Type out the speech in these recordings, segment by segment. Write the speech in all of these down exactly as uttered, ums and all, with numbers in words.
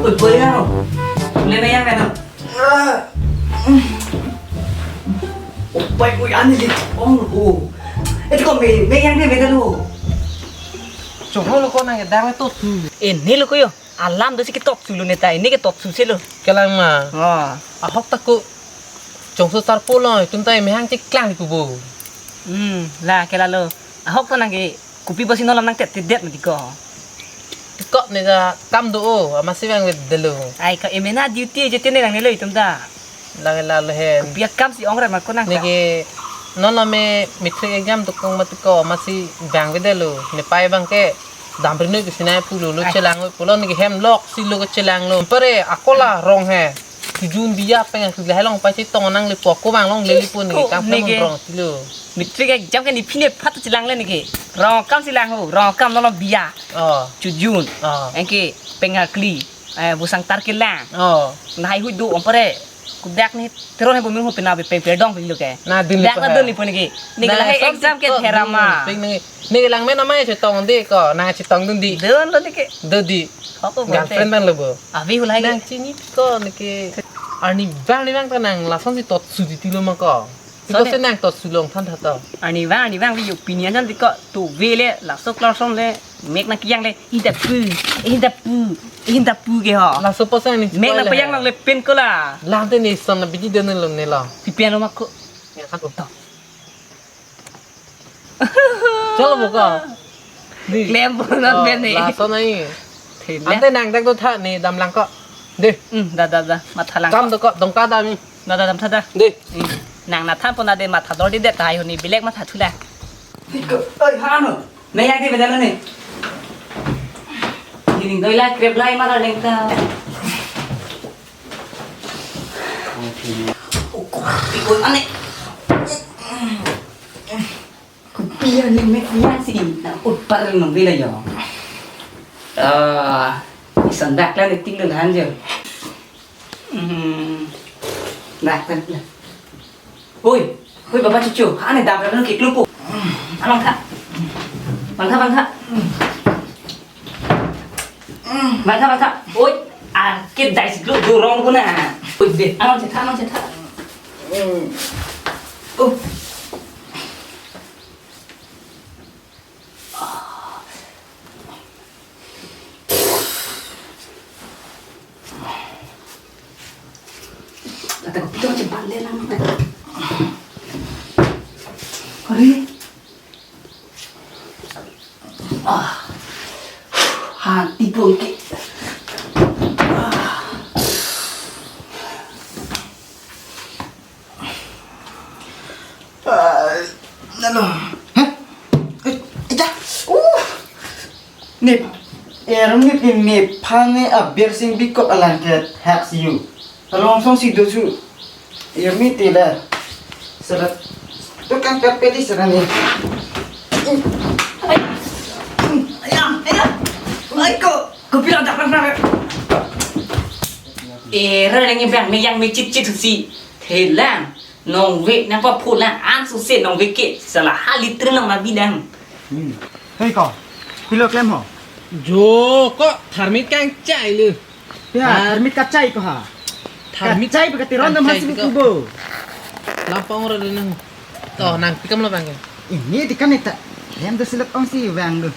Oi, boleh aro. Boleh meyang kan? Upai oi ani di ong ho. Ito ko me meyang de medalo. Chong ho lo ko nang dang to tu. Eh, ne lo ko yo. Alam do si ketok sulo ne ta. Ne ketok su selo. Kelang ma. Ah. Ahok ta ko. Chongso sarpo lo, itum ta mehang chiklang di kubo. Hmm, la ke lalo. Ahok to nang ke kopi bosi nolam nang tet tedet mati ko. Tiko ne ja kam do o, amatsi vangvedetlo. Ai ko emena duty je tene nang nelo itum ta. Lake lalo hen. Kopi akam si ong rat ma ko nang Ne ta. Ke non lo me matric exam tukong mati ko, amatsi vangvedetlo. Ne pai abang ke dam rinoi ke sinai pulo lo Ai. Chelang lo pulo ne ke hem lok si lo ke chelang lo. Pare akola rong he. Tujun biya pen ke lahai long pai si tong nang le pok ko vang long le lipo ne Ko kam ne kam ke. Rong si lo. Matric exam ke ne pine phat chelang le ne ke. Rong kam chelang ho, rong kam no lo biya. Oh. Tujun. Oh. Anke pengal kli. Eh, busang tar kelang. Oh. Nahai hui do ong pare. Kudak ne teron he bumi ho pina be peng perdong pilo ke. Na dun Dak lipo na ha. Dun lipo ne ke. Ne ke Nah, lahai exam ke therama. Peng ne. Ne ke lang men amai chetong de ko, nang chetong dun di. Dun lo ne ke. Do di. Ako bote. Girlfriend man lo bo. Avi hulai Nang ke. Chini ko ne ke. Arnivang arnivang ta nang lason si tot su di tilo ma ko. Tiko Sone. Se nang tot su long than tha to. Arnivang, arnivang vi opinion jan tiko tu ve le laso klor son le mek na kiyang le hinda pu, hinda pu, hinda pu ke ho. Laso posa ni Mek na spoil payang hai. Long le pen ko la. Lam te ni son na bidi den lo ne lo. Pi pian lo ma ko. Ya kan to. Chalo bo ko. Di. Klem bo non Oh, ben ni. Laso nai. Thele. Ante nang dak to tha ni dam lang ko. De. Hmm, da da da. Matha lang. Kam ko. To ko dong ka da mi. Da da dam tha da. De. Hmm. Nang na than pon na de matha dor di det ta hai honi bilek matha thula. Oi, hano. Nai yak di bedana ni. Gining doi la krep lai mara leng ta. Oi, ane. Kopi ya ni mek ya si na utpar nong bila yo. Ah, isan dak la ni ting dun han jo. Hmm. Dak dak la. Oi, oi baba cucu, ane dam dak nong kiklupo. Abang kha. Bang kha, bang kha. Bang kha, bang kha. Oi, ah, ke dai si glu glu rong ko na. Oi, de. Anong chetha, anong chetha. Oh. Ata ko pitong cepat le lang. Kore. Ah. Ha, tipon ke. Ah. Ah, nalo. Hah? Eh, ija. Uh. Nip. Ermit ni nip. Phane aber sing bikok alang ke hak siu. Along song si dosu. Ermit ti la. Serat. Tukang karpet di serat ni. Ai. Ayam, ayam. Ai ko. Kopi lo dak dak. Era lengi bang me yang me cit cit si. Thelang. Nong ve nang pa phu lang an su se nong ve ke sala ha liter nang ma bidang. Hmm. Hei ko, pilo klem ho? Jo ko tharmit kang chai le. Ya, Tha- tharmit kachai ko ha. Tharmit Kachai pe katiron dam kachai hasi ko. Kubo. Lampang ora de nang. To nang pikam lo bang ke. Ini di kan ita. Lem de silat ong si bang do.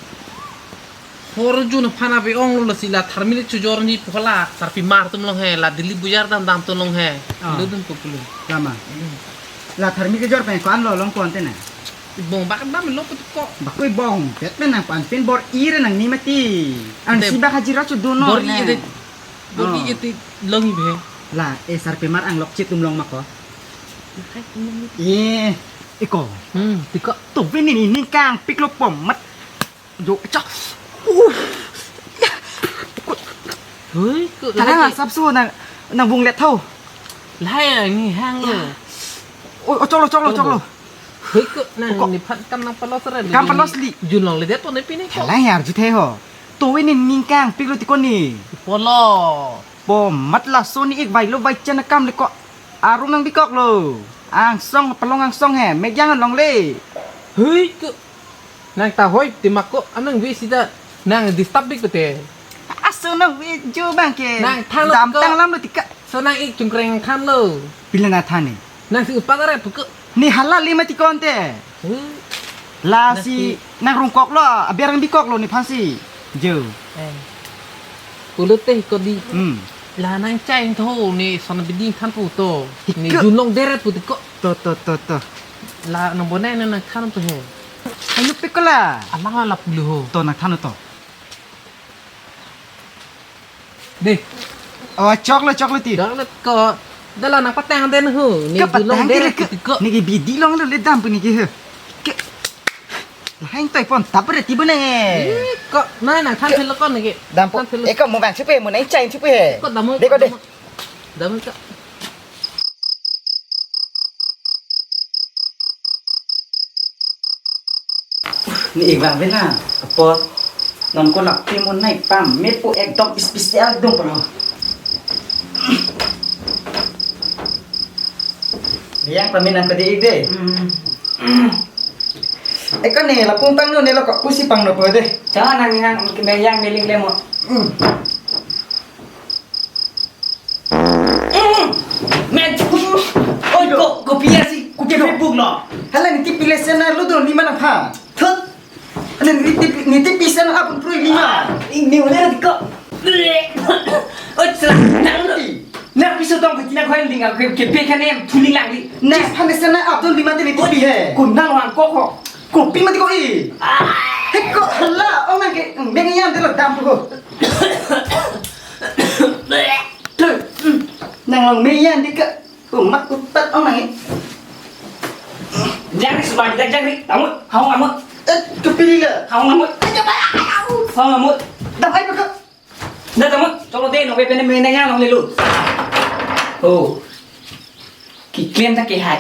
Hor jun aphan ave ong lo lasi la tharmit chojor ni pukala sarpi mar tum long he la Delhi bujar dam dam tum long he. Ah. Lo dun ko pulo. Lama. Hmm. La tharmit chojor pen ko an lo long ko ante na. Bong bak dam lo put ko. Bakoi bong pet pen nang pan pen bor ir nang ni mati. Ang Ante si bak hajira chu dun no bor na. Ir de. Bor Oh. Ir de long be. La e sarpi mar ang lok chit tum long ma ko. Hai tum long. Ye. Iko. Hmm, tiko. To ve ni ni kang pik lo pom mat. Jo, cha. Uh. Hui, ko Kadang lagi. Asap su nang nang bung let thau. Lahai ni hang lo. Ya. Oh, oh, cholo, cholo, Cholo. Cholo. Hui, ko nang Ko- ni phan kam nang palos re. Kam palos li. Jun long le det pon pini ko. Halang yar ju the ho. To ini ningkang pik lo tiko ni. Polo. Po mat laso ni ik vai lo vai chen kam le ko. Arum nang bikok lo. Angsong palong angsong he. Megang long le. Hui, ko. Nang ta hoi ti mak ko anang vi sida nang disturb bik pete. As Nang, nang, eh, jo abang ke. Nang thanlo dam ko. Tanglam lo ti ka. So nang ik chungkreng thanlo. Pila nang than ni? Nang si upak arat pu ko. Ne hala lima ti konte. Hmm. Lasi nang rungkok lo, abang bikok lo nephan si. Jo. Eh. Pulote ko di. Hmm. La nang chai tho ne son bidi than pu to. Ne hiko. Junlong deret pu ti ko. To, to, to, to. La nang bonai nang than pu he. Ayo pekala. Alang la pulo ho. To nang than to. Deh. Oh, choklo, choklo ti. Dang let ko. Dala nang patang den ho. Ne ke patang dulong dere ke. Ko. Ne ke bidi longlo le dam pu ne ke he. Ke. Lahai toi pon tapre ti bune. Ih, ko. Na nang than thelo ko ne ke. Dam pu. Than thelo. Eko mo bang chupe mo nai chai chupe he. Ko dam. Deko de. Dam. Dam ko. Ni ik bang vena apot non ko lak pimon nai pam me po ekdom special dong palo. Biang pami nang kadi ik de. Hmm. Eko ne lapung pangno ne lo ko pusi pangno po de. Cha nang nang ke yang meling le mo. Hmm. Mm. Men, oi, ko, kopi asi, ko ke Facebook no. Hala ne tipi le sena ludo lima nangphan. Thut. Hala ne tipi, ne tipi sena apun prui lima. Ing ni ole ko. Oi, sela, nang lo. Na piso tong ko tina ko ling ke, ke pe kane thuli lang li. Na phan sena apun lima te ne tipi he. Ko nang wang ko ko. Kopi mati ko i. He ko hala, ong nang ke, meng yan de lo dam ko. Nang long me yan di ka. Ko mat upat ong nang. Jang ri subang, jang, jang ri. Amut, haung amut. Eh, kepilih le. Haung amut. Haung amut. Dam ai ka. Dah amut, choklo de, nong pe pen me nang ya nong lelu. Oh. Ki klem ta ke hai.